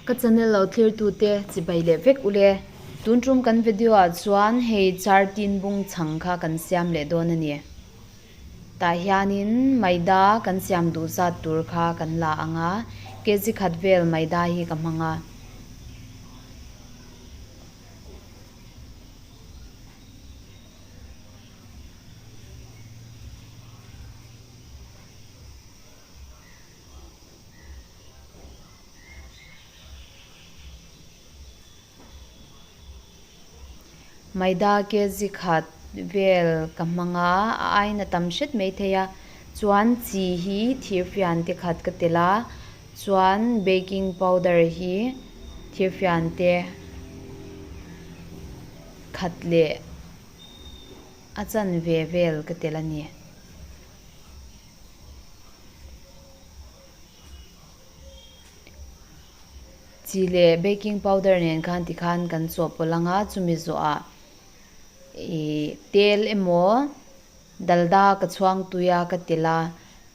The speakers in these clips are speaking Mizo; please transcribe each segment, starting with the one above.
Ka channel lo thlir tute chibai leh vek ule. Tun tum kan video ah chuan hei chartin bung chhang kha kan siam leh dawn a ni. Tah hianin maida kan siam duh zat tur kha kan la ang a, kg khat vel maida hi ka hmang a. Maida kg khat vel ka hmang a, a aiin a tam hret mai thei a, chuan chi hi thirfian te khat ka telh a, chuan baking powder hi thirfian te khat leh a chanve vel ka telh a ni. Chi leh baking powder nen khan tikhan kan chawhpawlh ang a, chumi zawhah ih tel emaw dalda ka chhuang tui a ka telh a,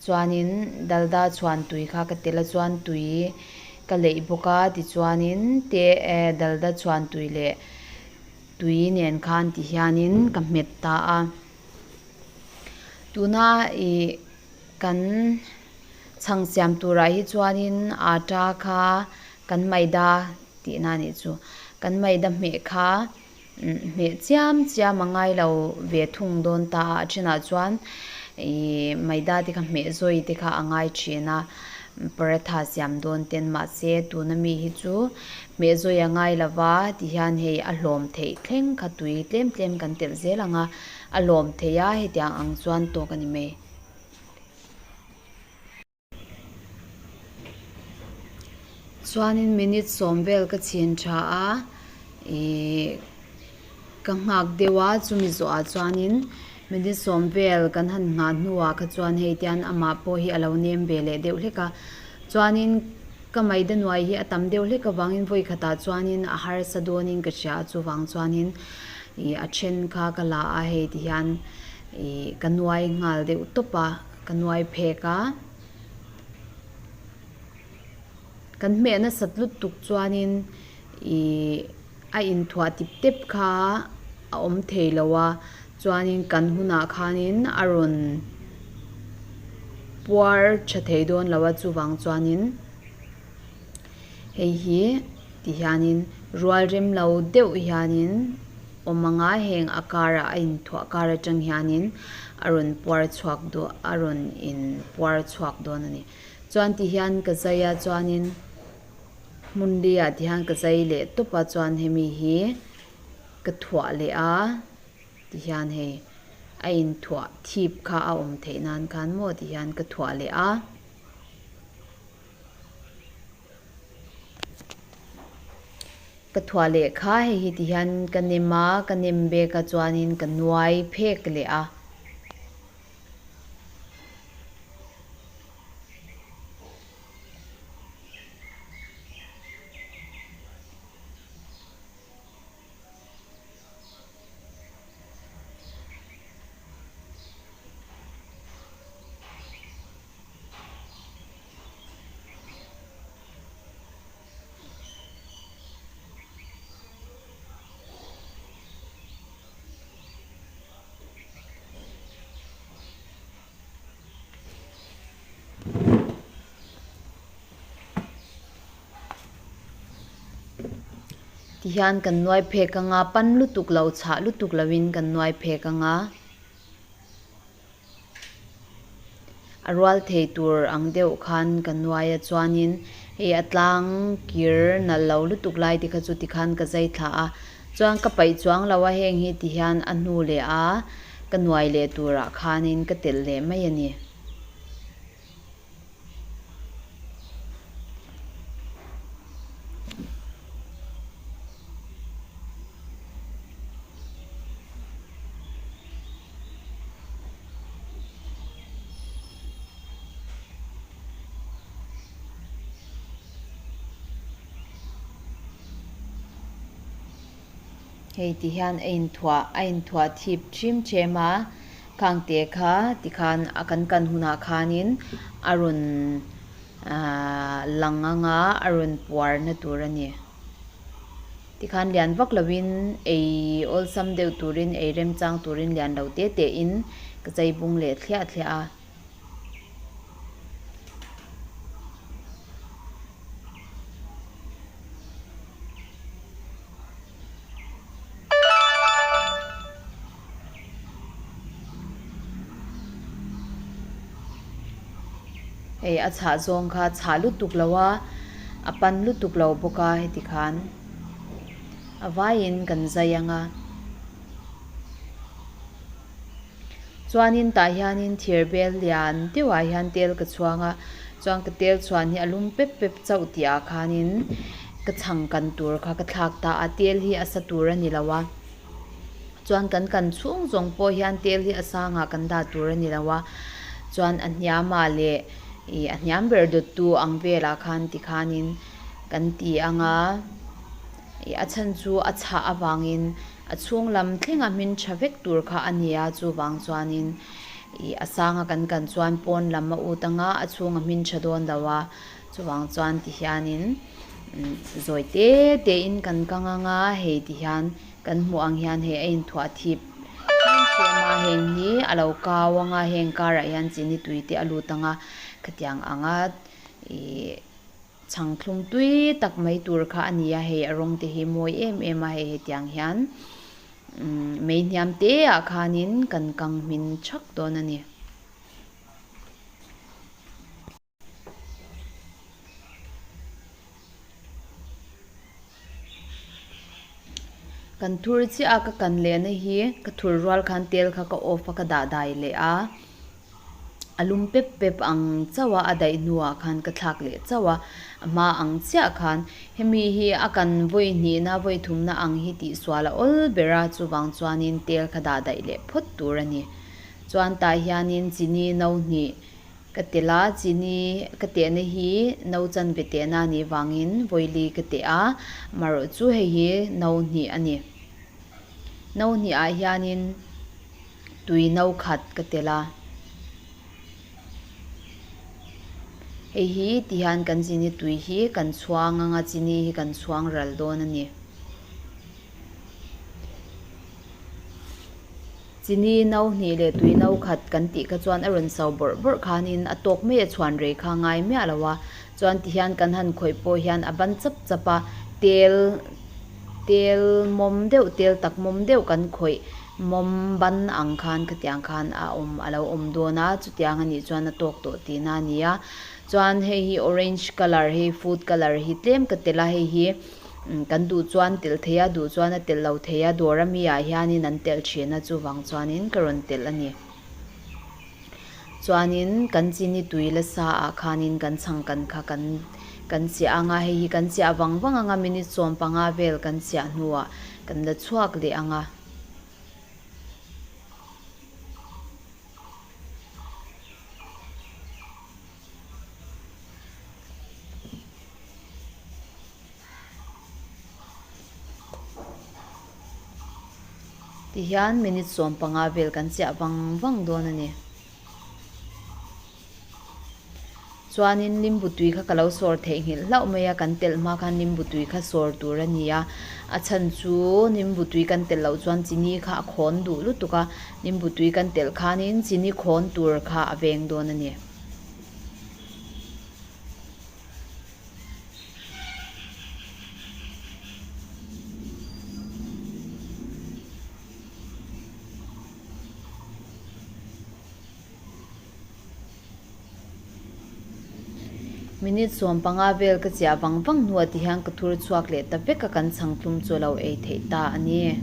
chuanin dalda chhuan tui kha ka telh a chuan tui ka leih bawk a, tichuanin te eh dalda chhuan tui leh tui nen khan tihianin ka hmet ta a. Tuna ih kan chhang siam turah hi chuanin atta kha kan maida tihna a nih chu. Kan maida hmeh kha hmeh chiam chiam a ngai lo ve thung dawn ta a, a thenah chuan ih maida te kha hmeh zawi te kha a ngai thin a, paratha siam dawn ten mahse tuna mi hi chu hmeh zawi a ngai lo va tihian hei a hlawm theih thleng kha tui tlem tlem kan telh zel ang a, a hlawm thei a hetiang ang chuan tawk a ni mai. Chuanin minute sawm vel ka chhin tha a, ihh ka nghak deuh a, chumi zawhah chuanin minute sawm vel kan han nghah hnuah kha chuan hei tian amah pawh hi a lo nem ve leh deuh hlek a, chuanin ka maida nuai hi a tam deuh hlek avangin vawi khatah chuanin a harsa dawnin ka hria a, chuvang chuanin ih a then kha ka la a hei tihian ih ka nuai nghal deuh tawp a. Ka nuai phek a, kan hmeh nasat lutuk chuanin ih a inthuah tip tep kha a awm thei lo a, chuanin kan hunah khanin a rawn puar tha thei dawn lo a, chuvang chuanin hei hi tihianin rual rem lo deuh hianin. Awm anga heng a karah a inthuah kar atang hianin a rawn puar chhuak dawn a rawn in puar chhuak dawn a ni. Chuan ti hian ka zai a chuanin hmun li ah ti hian ka zai leh tawp a chuan hemi hi ka thuah leh a ti hian hei a inthuah thip kha a awm theih nan khan maw ti hian ka thuah leh a. Ka thuah leh kha hei hi ti hian ka nem a, ka nem bek a chuanin ka nuai phek leh a. Tihian kan nuai phek anga pan lutuk lo chhah lutuk lovin kan nuai phek anga. A rual thei tur ang deuh khan ka nuai a chuanin hei a tlang kir nalh lo lutuk lai te kha chu tikhan ka zai thla a chuan ka paih chuang lo a heng hi tihian a hnu leh a ka nuai leh turah khanin ka telh leh mai a ni. Hei ti hian a inthuah a inthuah thip ṭhim ṭhem a, khangte kha tikhan a kan kan hunah khanin a rawn. Ahh lang anga a rawn puar na tur a ni. Tikhan lian vak lovin ei awlsam deuh turin ei remchang turin lian lo te te in ka chei bung leh thliah thliah a. Hei a chhah zawng kha chhah lutuk lo a, a pan lutuk lo bawk a heti khan a vaiin kan zai ang a. Chuanin tah hianin thir bel lian deuhah hian tel ka chhuang a, chuan ka tel chhuan hi a lum pep pep chauh tih ah khanin ka chhang kan tur kha ka thlak ta a, tel hi a sa tur a ni lo a. Chuan kan kan chhung zawng pawh hian tel hi a sangah kan dah tur a ni lo a, chuan a hniamah leh ih a hniam ber dawttu ang velah khan tikhanin kan ti ang a, ih a chhan chu a chhah avangin a chhung lam thlenga hmin tha vek tur kha a ni a, chuvang chuanin ih a sanga kan kan chuan pawn lam a ut ang a, a chhung a hmin tha dawn lo a, chuvang chuan tihianin zawi te te in kan kang ang a, hei tihian. Kan hmuh ang hian hei a inthuah thip ṭhem ṭhem a, heng hi a lo kau ang a, heng karah hian chini tui te a lut ang a, khatiang anga ih chhang thlum tui tak mai tur kha a ni a, hei a rawng te hi mawi em em a, hei hetiang hian umm mei hniam te ah khanin kan kang hmin thak dawn a ni. Kan thur chiah a ka kan lehna hi ka thur rual khan tel kha ka off a ka dah dai leh a, a lum pep pep ang chauh a a daih hnuah khan ka thlak leh chauh a, a hma ang chiah khan hemi hi a kan vawi hnihna vawi thumna ang hi tihsual a awl ber a chuvang chuanin tel kha dah daih leh phawt tur a ni. Chuan tah hianin chini no hnih. Ka telh a, chini ka tehna hi no chanve tehna a nih vangin vawili ka teh a, marawh chu hei hi no hnih a ni. No hnih ah hianin tui no khat ka telh a. Hei hi tihian kan chini tui hi kan chhuang ang a, chini hi kan chhuang ral dawn a ni. Chini no hnih leh tui no khat kan tih kha chuan a rawn so bawrh bawrh khanin a tawk mai a chhuan rei kha ngai miah lo a, chuan tihian kan han khawih pawh hian a ban chap chap a, tel tel mawm deuh tel tak mawm deuh kan khawih mawm ban ang khan khatiang khan a awm a lo awm dawn a, chutiang a nih chuan a tawk tawh tihna a ni a, chuan hei hi orange colour hei food colour hi tlem ka tel a hei hi. Kan duh chuan telh thei a, duh chuan a telh lo thei a, dawr ami ah hianin an telh thin a, chuvang chuanin ka rawn telh a ni. Chuanin kan chini tui la sa ah khanin kan chhang kan kha kan kan chiah ang a, hei hi kan chiah vang vang ang a, minute 15 vel kan chiah hnuah kan la chhuak leh ang a. Tihian minute 15 vel kan chiah vang vang dawn a ni. Chuanin limbu tui kha ka lo sawr theihnghilh hlauh mai a, kan telh hma khan limbu tui kha sawr tur a ni a. A chhan chu limbu tui kan telh loh chuan chini kha a khawn duh lutuk a, limbu tui kan telh khanin chini khawn tur kha a veng dawn a ni. Minute 15 vel ka chiah vang vang hnuah ti hian ka thur chhuak leh ta vek a, kan chhang tlum chu a lo ei theih ta a ni.